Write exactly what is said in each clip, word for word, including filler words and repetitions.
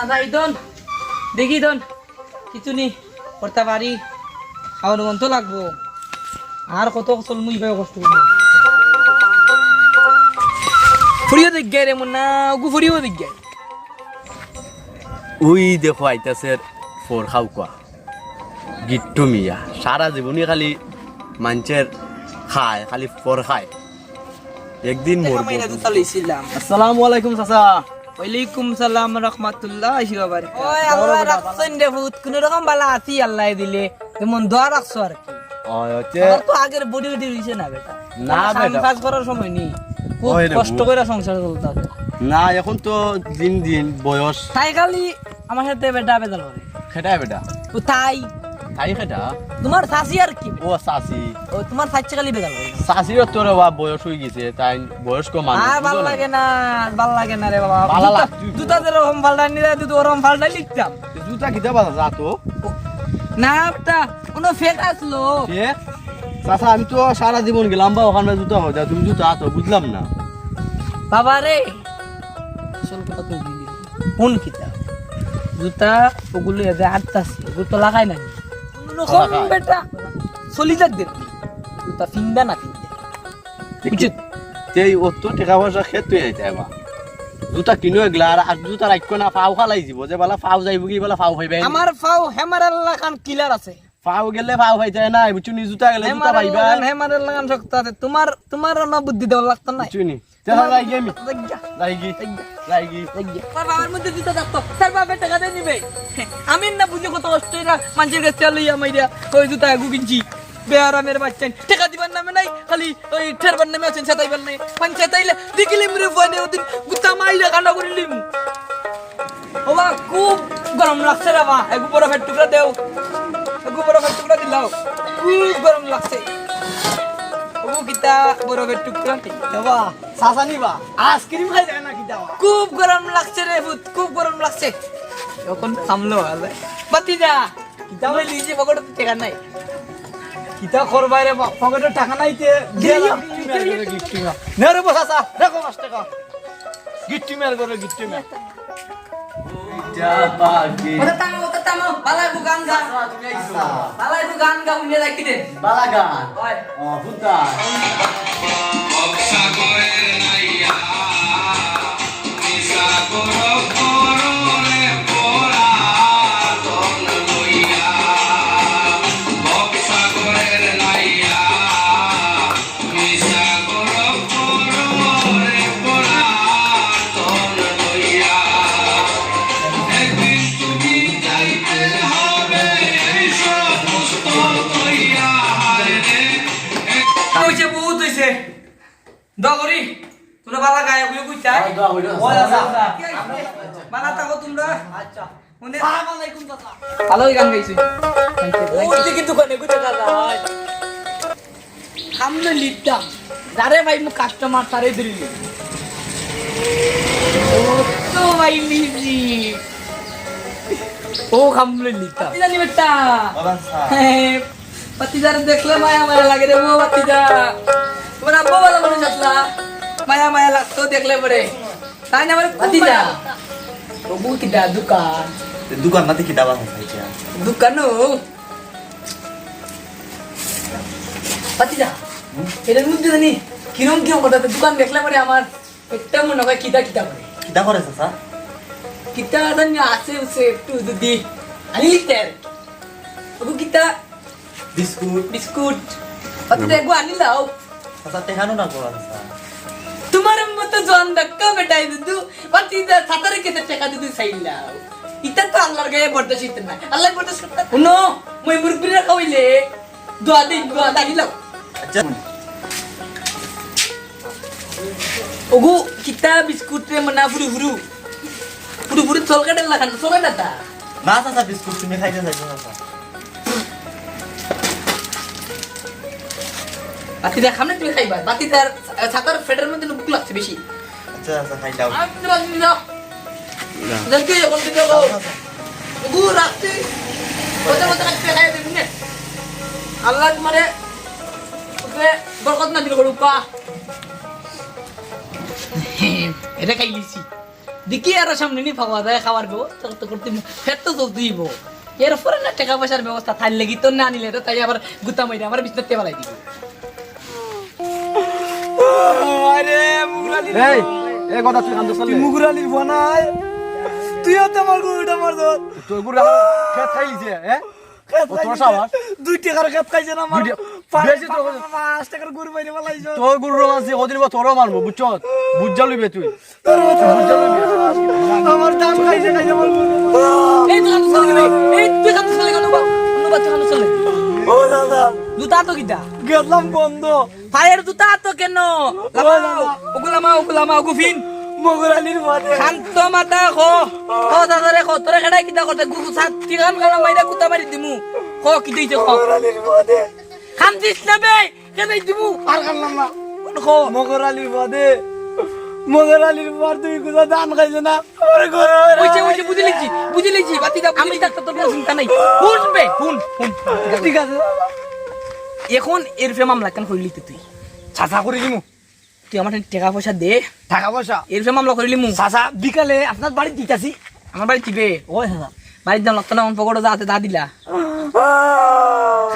আচ্ছা, ইদন, দেখি ইদন, কিছু নি করতা পারি, খাওয়ার মন তো লাগবো। আর কত চলমু ইবায় কষ্ট করি। ফুরিও দেখ রে মন না, ওগু ফুরিও দেখ। ওই দেখো আইতাছে ফর খাউকা। গিট্টু মিয়া সারা জীবনই খালি মানষের খায়, খালি ফর খায়। একদিন মরবো। আসসালামু আলাইকুম চাচা। ওয়ালাইকুম সালাম রহমাতুল্লাহি ওয়া বারাকাতুহু। ওই আল্লাহ রাখছইন রে পুত, কুনু রকম বালা আছি আল্লায় দিলে। তেমন দোয়া রাখছো আর কি। ওই হচ্ছে। আমার তো আগের বডি উডি রইছে না বেটা। না কাম বেটা। কাজ করার সময় নেই। খুব ওই রে কষ্ট পুত। করে সংসার চলতে হবে। না, এখন তো দিন দিন বয়স। তাই খালি আমার সাথে বেটা বেজাল করে। খেটা বেটা? ও তাই। তাই খেটা? তোমার চাচি আর কি? ও চাচি। ও তোমার চাচি খালি বেজাল করে। চাচিরও তো রে বাবা বয়স হয়ে গেছে, তাই বয়স্ক মানুষ, আর ভালা লাগে না, আর ভালা লাগে না রে বাবা। ভালা জুতা, লাগতই। জুতা যেরকম পাল্টাই নিলে, জুতা ওরকম পাল্টাই লিখতাম। জুতা কিতা বাজা যা তো? ও, না, একটা, কোনো ফেক আসলো। ফেক? চাচা, আমি তো সারা জীবন গেলাম বা ওখানে জুতা হয়ে যায়, তুমি জুতা আতো, বুঝলাম না। বাবা রে, আসল কথা তো বুঝলি। কোন কিতা? জুতা ওগুলো এদের আটতাছি, ওগুলো তো লাগাই না। অন্যরকম লাগাই। বেটা, চলি যাক দেখবি। জুতা ফিনবা না ফিনবে। বুঝছো? তেই অত টেকা পয়সা খেত তুই আইতে এবার। জুতা কিনো এগুলা, আর, আর জুতা রাখবো না, পাও খালাই দিব। যে বালা পাও যাইব কি, বালা পাও পাইবে না। আমার পাও হ্যামারের লাখান কিলার আছে। পাও গেলে পাও পাই যায় না, বুঝছো নি? জুতা গেলে জুতা হ্যামারের পাইবা। লাখান, হ্যামারের লাখান শক্ত আছে। তোমার, তোমার না বুদ্ধি দেওয়া লাগতো না। বুঝছো নি? চলো, যাই গি আমি। যাই গি। যাই গি। যাই গি। যাই গি। যাই গি। তার বাবার মধ্যে জুতা থাকতো, তার বাপে টেকা দিয়ে নিবে। আমি না বুঝি কত কষ্ট এরা মানুষের কাছে লইয়া মাইরা ওই জুতা এগু কিনছি। বেয়ারামের বাচ্চা, টেকা দিবার নামে নাই, খালি ওই ঠেরবার নামে আছেন, সেতাইবার নাই। পান সেতাইলে দেখিলিম রে বুয়ানে ওদিন গুতা মাইরা কান্না করিলিম। ওবা, খুব গরম লাগছে রে বা। এগু বরফের টুকরা দেও। এগু বরফের টুকরা দিলাও। খুব গরম লাগছে। ওগু কিতা বরফের টুকরা নি? বাবা, চাচা নি বা? আইসক্রিম খাই যায় না কিতা বা? খুব গরম লাগছে রে পুত, খুব গরম লাগছে। এখন থামলো আলে। বাতি যা। কিতা বা? লিজি পকেটে টেকা নাই। কিতা করবায় রে বা? পকেটে টাকা নাই তে। গিয়া গিয়া, গিয়া। গিয়া গিয়া। না রে বা চাচা, রাখো পাঁচ টাকা। গিট্টু মিয়ার ঘরে গিট্টু মিয়া। ইটা পাখি। ওটা থামো, ওটা থামো। বালা একটু গান গা। আচ্ছা, তুমি আইছো। বালা একটু গান গা, উনি রাখি দে। বালা গান? হয়। ও, হুদা। হইছে, বহুত হইছে। দোয়া করি, তোমরা বালা গায়ক হইও কইতা। হ্যাঁ, দোয়া করি। ও, আচ্ছা, আচ্ছা। বালা থাকো তোমরা। আচ্ছা। মানে সালাম আলাইকুম চাচা। ভালোই গান গাইছি। ওই যে কিন্তু গানে কইতে দাদা। সামনে লিখতাম। যারে ভাই মু কাস্টমার তারে দিলি। ও তো ভাই মিউজিক। ও সামনে লিখতাম। জানি বেটা। বাবা স্যার। হ্যাঁ। ভাতিজারে দেখলে মায়া মায়া লাগে রে, ও ভাতিজা। তোমার আব্বা ভালা মানুষ আসলা, মায়া মায়া লাগতো দেখলে পরে। তাই না, আমার খুব ভাতিজা। মায়া লাগতো। ওগু কিতা দোকান? দোকান নাতে কিতা বাস আছে? দোকানও। ভাতিজা, হুম? এটার মধ্যে জানি কিরম কিরম কথা, দোকান দেখলে পরে আমার একটা মনে হয় কিতা কিতা করে। কিতা করে চাচা? কিতা জানি আছে, আছে একটু যদি আনি লিখতে আর। ওগু কিতা বিস্কুট। বিস্কুট। আচ্ছা, হুম। এগু আনি লাও। চাচা, টেকানো না করা, চাচা। তোমার মতো জন ধাক্কা বেটাই দুদু, বাতি দা সাতারে কেটে টেকা দুদু চাইলাও। ইতা তো আল্লাহর গায়ে বরদাস্ত হইতে না। আল্লাহ বরদাস্ত করতে। হুনো, মই মুরব্বিরা খাওয়াইলে, দোয়া দিন, দোয়া দাঁড়ি লাও। আচ্ছা। ওগু, কিতা বিস্কুট রে মনা ফুরু ফুরু। ফুরু ফুরু চলকাটের লাখান, চলে না তা। না, চাচা, বিস্কুট তুমি খাইতে চাইছো, চাচা। বাতি দা খামনে তুমি খাইবা, বাতি দার, আহ, ছাতার ফেটের মধ্যে ভুক লাগছে বেশি। আচ্ছা, আচ্ছা, খাই দাও। আর তুমি বাতি দাও। না। জলদি এখন তুমি দাও। চাচা, চাচা। ওগু রাখতে, মজা মজা খাইতে খাই দিবি নে। আল্লাহ তোমারে, উপরে বরকত না দিল, বড় উপা। এটা খাই লিছি। দেখি আর সামনে নি পাওয়া যায় খাওয়ার ব্যবস্থা করতে করতে পেট তো চলতেই হইব। এরপরে না টেকা পয়সার ব্যবস্থা থাইলে কি তোর না নিলে তো তাই আবার গুতা মাইরা আমার বিছনাতে বালাই দিব। আরে মুগুরালি এই, এই কথা তুই কান্দছ কেনে? মুগুরালির বানায়। তুই তো আমার গরুটা মার ধর। তোর গরু আমার খেত খাইলিছে, হ্যাঁ? ও তোর সাবাস। দুই টেকার খেত খাইছে না আমার। দুই টেকা। পাঁচ, বেশি তো পাঁচ, পাঁচ টেকার গরু বাইরে ফালাইছো। তোর গরু রোগ আছে, ওদিন বা তোরও মারবো, বুঝছস? বুঝা লইবে তুই। তোর মতো বুঝা লইবে। আমার দাম খাইছে, খাইছে আমার গরু। এই তুই কান্দছ কেনে? এই তুই কান্দছ কেনে? অনুবাদ, অনুবাদ তুই কান্দছ কেনে? ও দাদা। জুতা তো কিতা? গেলাম বন্ধ। পায়ের জুতা তো কেন? ও দাদা। ওগুলা মা, ওগুলা মা, ওগু ফিন। মগর আলীর বাদে। শান্ত মাথা খ। ও দাদা রে খ, তোরে খেড়াই কিতা করতে? গুরু সাত তিরান গানা মাইরা কুতা মারি দিমু। খ, কি দিতে খ? মগর আলীর বাদে। কান্দিস না বে, কে দেই দিমু? আর কান্দাম না। কোন খ? মগর আলীর বাদে। মগর আলীর পর তুই কুতা ধান খাইছে না? আমার ঘরে আর ওই যে, ওই যে, বুঝি লিছি, বুঝি লিছি, বাতি দাও, আমি ডাক্তার তোর কোনো চিন্তা নাই। হুন বে, হুন, হুন। ঠিক আছে। এখন এর উপরে মামলা কেন করলি তুই? চাচা করে দিমু। তুই আমার টেকা পয়সা দে। টাকা পয়সা? এর উপরে মামলা করিলিমু। চাচা, বিকালে আপনার বাড়ি দিতাছি। আমার বাড়ি দিবে? ওই চাচা। বাড়ির দাম লাগতো না, আমার পকেটে যা আছে তা দিলা।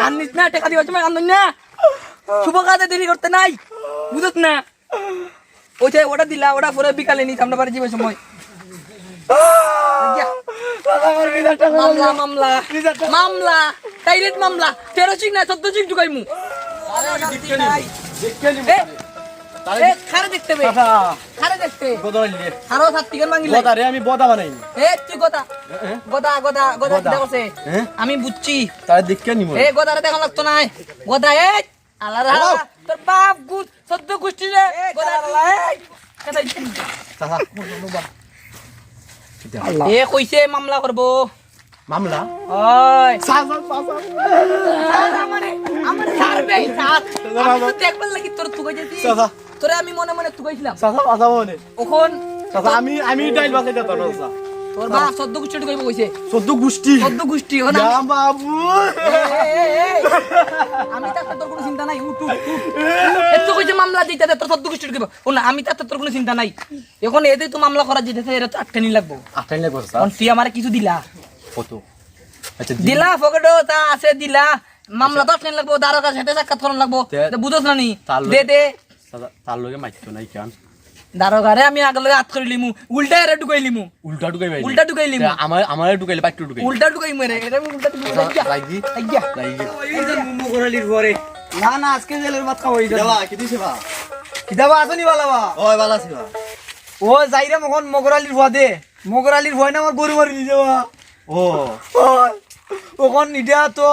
কান্দিস না, টেকা দিবার সময় কান্দন না। শুভ কাজে দেরি করতে নাই। বুঝছ না? ওই যে ওটা দিলা, ওটা পরে বিকালে নিস, আমরা বাড়ি যাবার সময়। দাদা, আমার বিরাট টাকা মামলা, লাগলো। মামলা, বিরাট টাকা। মামলা, direct মামলা। তেরো চিক না, চোদ্দ চিক ঢুকাইমু। আরে, আমি দেখতে নিব। দেখতে নিব। এ, তাহলে এ, খারে দেখতে বে। দাদা। খারে দেখতে। গোদা হইলে। আরো সাত টিকা মাগিলে। গোদা রে, আমি বোদা বানাইনি। এ, তুই গোদা। এ, এ? গোদা, গোদা, গোদা গোদা। কিতা করছে? এ? আমি বুঝছি। তাহলে দেখতে নিব। এ, গোদারে দেখা লাগতো না। গোদা, এ। আল্লাহ রে, হ্যালো। তোর বাপ গুস, চোদ্দ গুষ্টি রে। এ, গোদা, চালা, এই। চালা, এই। চালা। আল্লাহ। এ কইছে মামলা করবো। মামলা? ওই। চাচা, চাচা। চাচা মানে, আমার স্যার বে, স্যার। চাচা, আমি তো চাচা। দেখবার লাগি তোর তুকাই যেতি। চাচা। তোরে আমি মনে মনে তুকাইছিলাম। চাচা, চাচা মনে। অখন চাচা, আমি, আমি ডাইল বাছাই দিতাম না, চাচা। তোর বাপ চোদ্দ গুষ্টি ঢুকাইবো কইছে। চোদ্দ গুষ্টি? চোদ্দ গুষ্টি, অখন আমি ইয়া বাবু। এই, এই, এই, এই। আমি তো তোর কোনো চিন্তা নাই, উঠ, উঠ, উঠ। এত কইছে মামলা দিতে দে, তোর চোদ্দ গুষ্টি ঢুকাইবো। ও না, আমি তো তোর কোনো চিন্তা নাই। অখন এদে তো মামলা করা যেতেছে, এরে তো আটকানি লাগবো। আটকানি লাগবো, চাচা। অখন তুই আমারে কিছু দিলা। কত? আচ্ছা, দিলা, পকেটো তা আছে, দিলা। মামলা তো আটকানি লাগবো, দারোগার সাথে সাক্ষাৎ করান লাগবো। তে-, তে বুঝোস না নি? তার লগে দে, দে। চাচা, তার লগে মারতো নাই কেন? দারোগারে আমি আগর লগে আত করিলিমু, উল্টা এরে ঢুকাইলিমু। উল্টা ঢুকাইবায় নি? উল্টা ঢুকাইলিমু। তে আমার, আমারে ঢুকাইলে বাইট্টু ঢুকাইলে। উল্টা ঢুকাইমু এরে, এরে আমি উল্টা ঢুকাইমু। চাচা, লাগিয়া। লাগিয়া। লাগিয়া। এই যে মগর আলীর পরে। না, না, আজকে জেলের ভাত খাওয়া হয়ে যাবে। কিতা বা, কিতা দিছে বা? কিতা বা, আছো নি বালা বা? ওই, বালা আছি বা। ও, যাইরাম অখন মগর আলীর পরে। মগর আলীর পরে না আমার গরু মারি নিছে বা। ও। ওই, অখন ইটা তো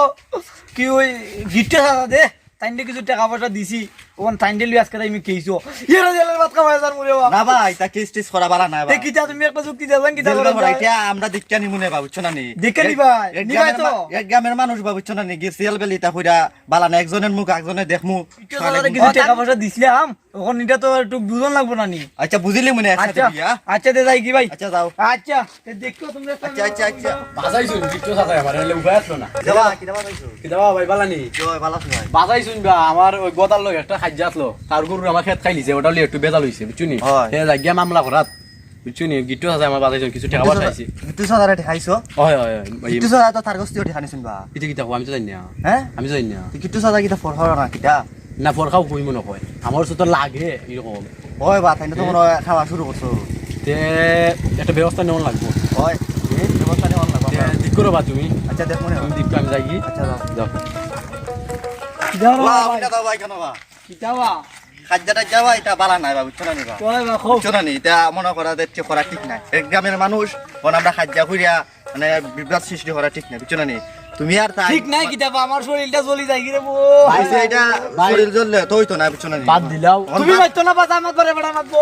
কি ওই গিট্টু চাচা দে। তাইনরে কিছু টেকা পয়সা দিছি, অখন তাইনরে লই আজকে তাই আমি কেইছো। এরা জেলের ভাত খাওয়ায় যার মুরে বা। না ভাই, তা কেস টেস করা বালা না তে ভাই। কিতা তুমি একটা যুক্তি দেবেন, কিতা জেল করা ভাড়া যায়? ইটা আমরা দেখিয়া নিমু নে বা, বুঝছো না নি? দেখিয়া এক, নিবায়? এক নিবায় গ্রামের তো? মা-, এক গ্রামের মানুষ বা, বুঝছো না নি? গেছি জেল বেলি তা কইরা বালা না, একজনের মুখ একজনে দেখমু। ইটা তো সারাদিন। কিছু টেকা পয়সা দিছিলাম, অখন ইটা তো একটু বুঝন লাগবো না নি? আচ্ছা, বুঝিলিমু নে একসাথে আচ্ছা, দিয়া। আচ্ছা, তে যাই কি ভাই? আচ্ছা, যাও। আচ্ছা। এ দেখো তোমরা একটা আচ্ছা, আচ্ছা, আচ্ছা। বাজাইছুন, গিট্টু চাচায় আমারে, নাইলে উপায় আসলো না। কিতা বা, কিতা বা বাজাইছো? কিতা বা ভাই, বালা নি? জয়, বালা আছি ভাই। বাজাইছুন বা, আমার ওই গদার লগে একটা খাইজা আসলো। তার গরুর আমার খেত খাইলিছে, ওটা লিয়ে একটু বেজাল হইছে, বুঝছো নি? হয়। হে যাই গিয়া মামলা করাত, বুঝছো নি? গিট্টু চাচায় আমার বাজাইছুন, কিছু টেকা পয়সা আইছে। গিট্টু চাচারে ঠেকাইছো? হয়, হয়, হয়। গিট্টু চাচা তো তার গোষ্ঠী ঠেকানিছুন বা। কিতা কিতা কও, আমি তো জানি না। হ্যাঁ? আমি তো জানি না। তো গিট্টু চাচা কিতা ফর ফর না কিতা? না, ফর খাও কই মনে হয়। আমার তো লাগে এরকম। ওই বা, তাইলে তো মনে হয় খাওয়া শুরু করছো। তে একটা ব্যবস্থা নেওয়া লাগবো। ওই, ব্যবস্থা নেওয়া লাগবো তে আমরা। ঠিক করো বা তুমি। আচ্ছা, দেখ মনে হয়। তুমি দিক আমি যাই কি? আচ্ছা, যাও। যাও। যাও রে বাবা, ভাই। ওটা দাও ভাই, কেন বা? কিতা বা? খাদ্যটা যাওয়া, এটা বালা নাই বা, বুঝছো না নি বা? ওই বা, খুব। বুঝছো না নি? এটা মনে করা যাচ্ছে করা ঠিক নাই। এক গ্রামের মানুষ, এখন আমরা খাদ্য করিয়া মানে বিভ্রাট সৃষ্টি করা ঠিক না, বুঝছো না নি? তুমি আর তাই ঠিক নাই, কিতা বা আমার শরীরটা জ্বলি যায় কি রে বো? ভাই, এটা ভাই। শরীর জ্বললে তো হইতো না, বুঝছো না নি? বাদ দিলাও। এখন তুমি বাদ মারতো না, বাদ আমার ঘরে বেড়া মারবো।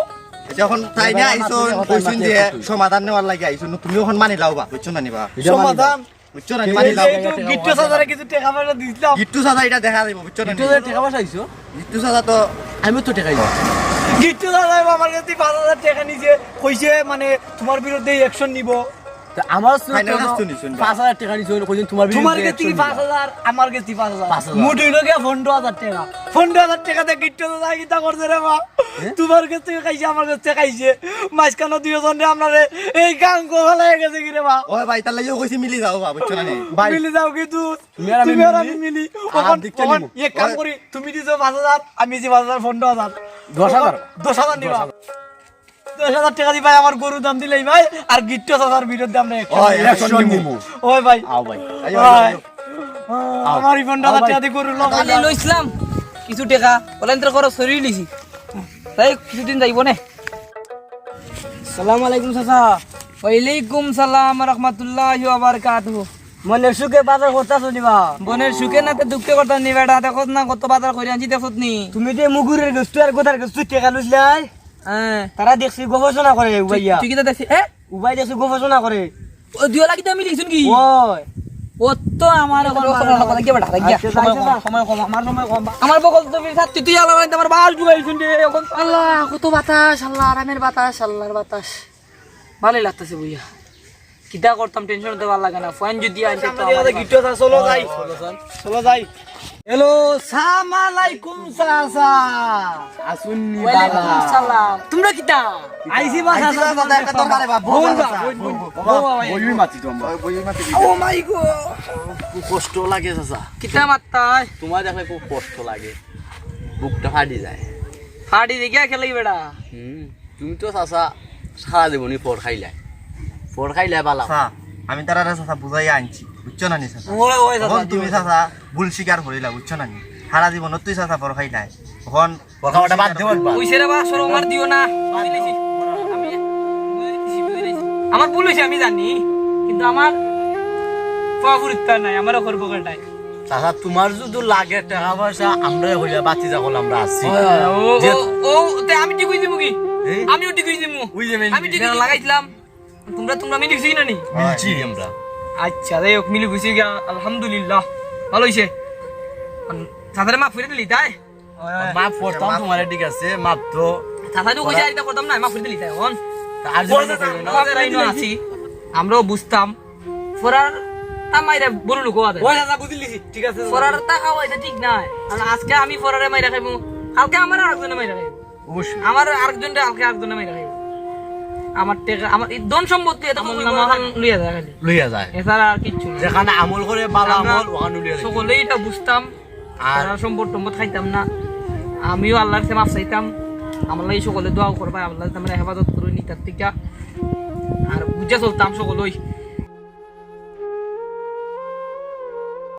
আচ্ছা, এখন তাই না আইছো, কইছুন যে সমাধান নেওয়ার লাগি আইছো, তুমি এখন মানি লাও বা, বুঝছো না নি বা? সমাধান? বুঝছো না নি? এই মানি যে লাও। একটু গিট্টু চাচারে কিছু টেকা পয়সা দিছিলাম। গিট্টু চাচা এটা দেখা যাইব, বুঝছো না নি? গিট্টু চাচা টেকা পয়সা আইছো? গিট্টু চাচা তো আমিও তো টেকা আইছি। গিট্টু চাচা আমার কাছে পাঁচ হাজার টেকা নিছে, কইছে মানে তোমার বিরুদ্ধে action নিব। তা আমার তো ফাইনাল তো নিছুন, নিছুন বা। পাঁচ হাজার টেকা নিছুন, কইছেন তোমার বিরুদ্ধে তোমার গেছে কি action নিবা। পাঁচ হাজার, আমার গেছে কি পাঁচ হাজার? পাঁচ হাজার। মোট হইল গিয়া পনেরো হাজার টেকা। পনেরো হাজার টেকা দিয়ে গিট্টু তো যায় কিতা করছে রে বা? তোমার গেছ থাকি খাইছে, আমার গেছ থাকি খাইছে। মাঝখানো দুইজনরে আমরারে এই গাঙ্গো ফালাইয়া গেছে গি রে বা। ওই ভাই, তার লাগিও কইছি মিলি যাও বা, বুঝছো না নি? ভাই, মিলি যাও কিন্তু তুমি আর আমি তুমি আর আমি মিলি। আর অখন, দেখতে অখন নিমু। এক কাম ওই করি, তুমি দিছো পাঁচ হাজার, আমি দিছি পাঁচ হাজার, পনেরো হাজার। দশ হাজার। দশ হাজার নিবা। দশ হাজার। দশ হাজার টেকা দি ভাই আমার গরুর দাম দিলাই ভাই, আর গিট্টু চাচার বিরুদ্ধে আমরা action ওই, নিমু। Action নিমু। ওই ভাই। আও ভাই। আইও, ভাই। আইও, আইও। আমার এই পনেরো হাজার আও ভাই। টেকা দি গরু লো ভাই। খালি লইছিলাম কিছু টেকা, অনলাইন খরচ করি লিছি। তাই কিছুদিন যাইব নে। সালাম আলাইকুম চাচা। ওয়ালাইকুম সালাম রহমতুল্লাহি ওয়া বারাকাতুহু। মনের সুখে বাজার করতাছো নি বা? মনের সুখে না তে দুঃখে করতাম নি বেটা, দেখোস না কত বাজার করি আনছি, দেখোস নি? তুমি যে মুগুরের গোস্ত আর গোদার গোস্ত টেকা লইছিলাই, হ্যাঁ। তারা দেখছি গবেষণা করে তুই, উবাইয়া। তুই কিতা দেখছি? হ্যাঁ? উবাই দেখছি গবেষণা করে। ও দুই লাগি তো আমি লিখছুন কি? ওই। ও তো আমার এখন রসগোল্লা বাজার। কথা কি বেটা? লাগিয়া। আচ্ছা, সময় আচ্ছা, কম, আচ্ছা। সময় কম, আমার সময় কম। আমার বগল তো বিল সাত, তুই আলাদা আমার বাস ঢুকাইছুন রে এখন। আল্লাহ, কত বাতাস, আল্লাহ, আরামের বাতাস, আল্লাহর বাতাস। ভালোই লাগতেছে বইয়া। কিতা করতাম, টেনশন তো ভালো লাগে না। ফোন যদি আনতে তো সামনে আমার দিয়ে গিট্টু আছে, চলো যাই। চলো যাই। চলো যাই। হ্যালো, সালাম আলাইকুম চাচা। আসুন নি ওয়ালাইকুম বাবা। সালাম। তোমরা কিতা? আইছি বা আইছি চাচা, বা চাচা, তোমার একটা দরকারে বা, বউ বউ বা, চাচা, বউ, বউ, বউ, বউ, বউ, বাবা, বউ, বউ, বউ, মাতি তো আমরা। ওই বউ মাতি দিই। ও মাই গো। খুব কষ্ট লাগে চাচা। কিতা মাত্তায়? তোমার দেখলে খুব কষ্ট লাগে। বুকটা ফাটি যায়। ফাটি দিয়ে গিয়া খেলাই বেটা। হুম। তুমি তো চাচা সারা জীবনই ফড় খাইলায়। ফড় খাইলায় বালা। চাচা, আমি তারারে চাচা বুঝাইয়া আনছি, বুঝছো না নি চাচা? ওই, ওই চাচা, তখন তুমি ওই চাচা। চাচা ভুল স্বীকার করিলা, বুঝছো না নি? সারা জীবন তুই চাচা ফড় খাইলায়। তখন ফড় খাওয়াটা বাদ দেও একবার। ওই সেরে বা সরো আমার দিও না। আমি বুঝি দিছি, বুঝি দিছি। আমার ভুল হইছে আমি জানি, কিন্তু আমার পাওয়া ফুরিত্তা নাই, আমারও করবো নাই। চাচা, তোমার যদি লাগে টাকা পয়সা, আমরা হইয়া বাতি যা করলে আমরা আছি। ও, ও, যে ও, ও, তে আমি ঠিক হয়ে যাবো কি? এই? আমিও ঠিক হয়ে যাবো। ওই যে মেন আমি ঠিক যেটা হয়ে যাবো। লাগাইছিলাম, তোমরা, তোমরা মিলি গেছি না নি? মিলছি আমরা। আচ্ছা, যাই হোক, মিলি গেছি গিয়া, আলহামদুলিল্লাহ, ভালো হইছে। উম, চাচারে মাফ করে দিলি, তাই? মাফ করতাম মাফ। তোমারে, ঠিক আছে, মাফ তো। চাচাই তো কইছে, আর এটা করতাম না, মাফ করে দিলি, তাই এখন? তা আর জীবনে করবে না। আমাদের আইনো আছি, আমরাও বুঝতাম। ফরার তা মাইরা বড় লোক আছে। ওই চাচা, বুঝিলিছি, ঠিক আছে। ফরার তা খাওয়া এটা ঠিক নাই। আর আজকে আমি ফরারে মাইরা খাইমু, কালকে আমার আরেকজনে মাইরা খাইমু। অবশ্যই। আমার আরেকজনরে কালকে আরেকজনে মাইরা খাইমু। আমার টেকা, আমার এই ধন সম্পত্তি এত আমল কিছু নামা করে খান লইয়া যায় খালি। লইয়া যায়। এছাড়া আর কিচ্ছু না। যেখানে আমল করে ভালো আমরা আমল, ওখানে লইয়া যায়। সকলেই এটা বুঝতাম। আর আর সম্পদ টম্পদ খাইতাম না। আমিও আল্লাহর কাছে মাফ চাইতাম। আমার লাগি সকলে দোয়াও করবা, আল্লাহ যাতে আমরা হেফাজত করুন ইতার থেকে। আর বুঝে চলতাম সকলেই।